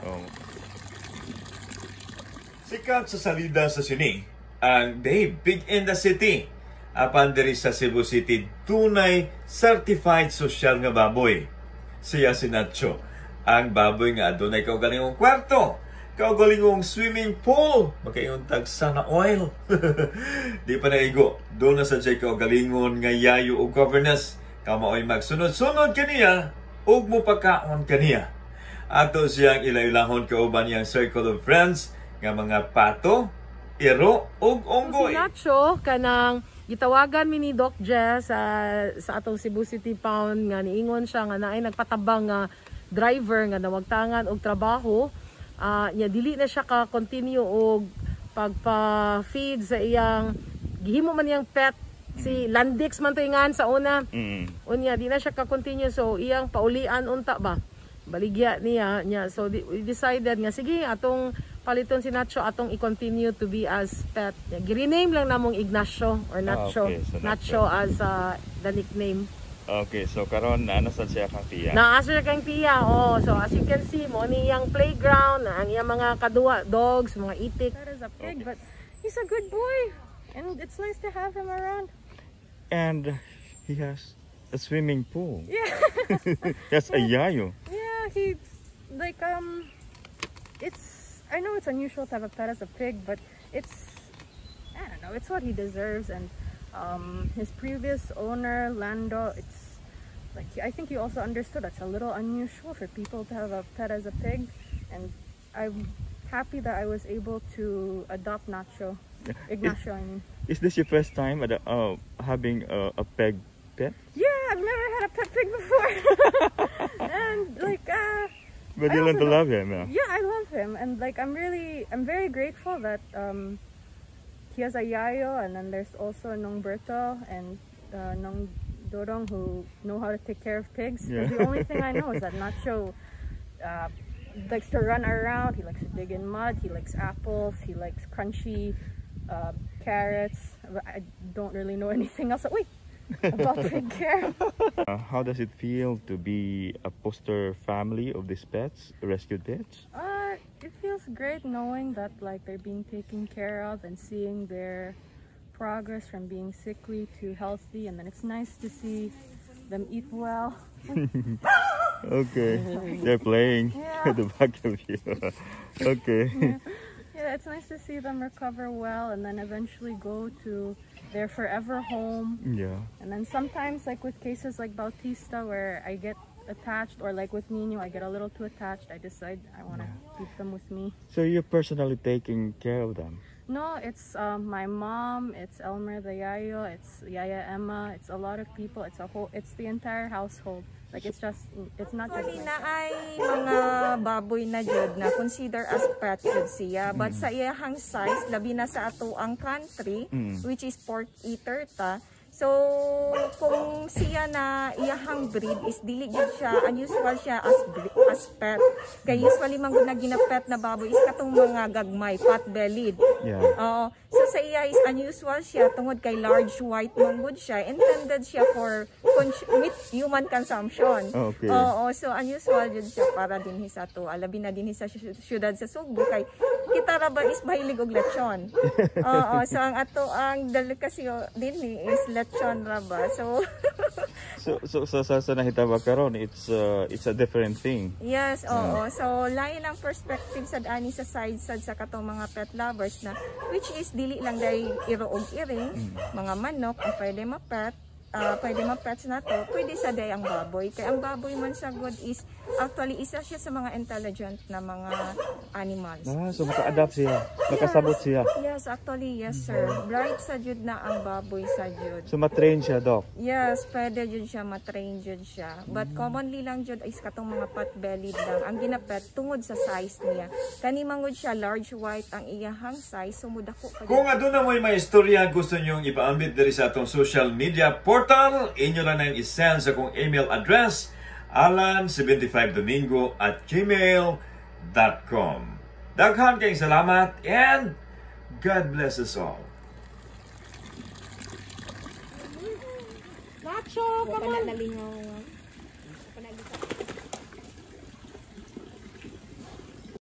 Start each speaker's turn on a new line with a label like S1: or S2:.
S1: Oh.
S2: Sikat sa salida sa sini ang Dave Big in the City. Apan diri sa Cebu City, tunay certified social nga baboy. Siya si Nacho. Ang baboy nga adunay kaugalingong kwarto, kaugalingong swimming pool, makaingon tag sana oil. Di pa naigo, doon na sa jay kaugalingon nga yayo o governess, kamaoy magsunod-sunod kaniya ug mupakaon kaniya. Ato siyang ilaylahon kauban niyang circle of friends nga mga pato, iro ug unggoy.
S3: Si Nacho, kanang gitawagan mi ni Doc Jess sa atong Cebu City Pound nga niingon siya nga naay nagpatabang nga driver nga nawagtangan og trabaho. Nya dili na siya ka continue og pagpa-feed sa iyang gihimo man niyang pet si Landix man to ingan sa una. Unya di na siya ka continue, so iyang paulian unta ba. Baligya niya nya, so we decided nga sige atong paliton si Nacho, atong i-continue to be as pet. Gi-rename lang namong Ignacio or Nacho.
S1: Ah, okay. So
S3: Nacho,
S1: Nacho
S3: as the nickname.
S1: Okay, so karon na sa siya kang tiya.
S3: Naa siya kang tiya. Oh, so as you can see mo ni iyang playground, ang iyang mga kaduwa dogs, mga itik.
S4: That is a pig, but he's a good boy and it's nice to have him around.
S1: And he has a swimming pool.
S4: Yeah.
S1: He has a yayo.
S4: Yeah, he like it's I know it's unusual to have a pet as a pig, but it's, I don't know, it's what he deserves. And his previous owner, Lando, it's like, I think he also understood it's a little unusual for people to have a pet as a pig. And I'm happy that I was able to adopt Nacho. Ignacio, I mean.
S1: Is this your first time at having a pig pet?
S4: Yeah, I've never had a pet pig before. And like,
S1: but you learn to love him, yeah.
S4: Yeah, I love him, and like I'm very grateful that he has a yayo, and then there's also Nong Berto and Nong Dodong who know how to take care of pigs.
S1: Yeah.
S4: The only thing I know is that Nacho likes to run around. He likes to dig in mud. He likes apples. He likes crunchy carrots. I don't really know anything else. Wait. About pig care.
S1: How does it feel to be a foster family of these pets, rescued pets?
S4: It feels great knowing that like they're being taken care of and seeing their progress from being sickly to healthy, and then it's nice to see them eat well.
S1: Okay, they're playing at the back of you. Okay.
S4: Yeah, it's nice to see them recover well and then eventually go to their forever home.
S1: Yeah.
S4: And then sometimes, like with cases like Bautista where I get attached, or like with Nino, I get a little too attached. I decide I want to keep them with me.
S1: So you're personally taking care of them?
S4: No, it's my mom, it's Elmer the yayo, it's Yaya Emma, it's a lot of people, it's a whole, it's the entire household. Like it's just, it's not just
S5: Actually, na ay mga baboy na jud na consider as pet jud siya. But sa iyahang size, labi na sa ato ang country, which is pork eater ta. So, kung siya na iyahang breed is dili jud siya, unusual siya as pet. Kay usually man gud na ginapet na baboy is katong mga gagmay, pot-bellied.
S1: Yeah.
S5: Oo. So sa iya is unusual siya tungod kay large white man gud siya. Intended siya for meat human consumption.
S1: Okay.
S5: Oo, so unusual jud siya para dinhi sa ato. Labi na dinhi sa syudad sa Sugbo kay kita ra ba is mahilig og lechon. Oo, so ang ato ang delicacy dinhi is lechon ra ba. So
S1: So sa nahitabo karon, it's a different thing.
S5: Yes, oo. So lain ang perspective sad ani sa side sad sa katong mga pet lovers na which is dili lang dahil iro og iring, mga manok ang pwede ma-pet. Pwede ma-pets na to, pwede sa day ang baboy. Kaya ang baboy man sa good is actually isa siya sa mga intelligent na mga animals.
S1: Ah, so maka-adapt siya, makasabot siya.
S5: Yes, actually, yes sir. Bright sa jud na ang baboy sa jud.
S1: So matrain siya, Doc?
S5: Yes, pwede jud siya, matrain jud siya. But commonly lang jud is katong mga pot-bellied lang ang ginapet tungod sa size niya. Kani mangud siya large white ang iyahang size, so mudako pa jud.
S2: Kung aduna mo'y may istorya gusto niyong ipaambit diri sa atong social media portal, inyo lang nang isend sa akong email address alan75domingo@gmail.com. Daghan kayong salamat and God bless us all.
S3: Nacho, come on.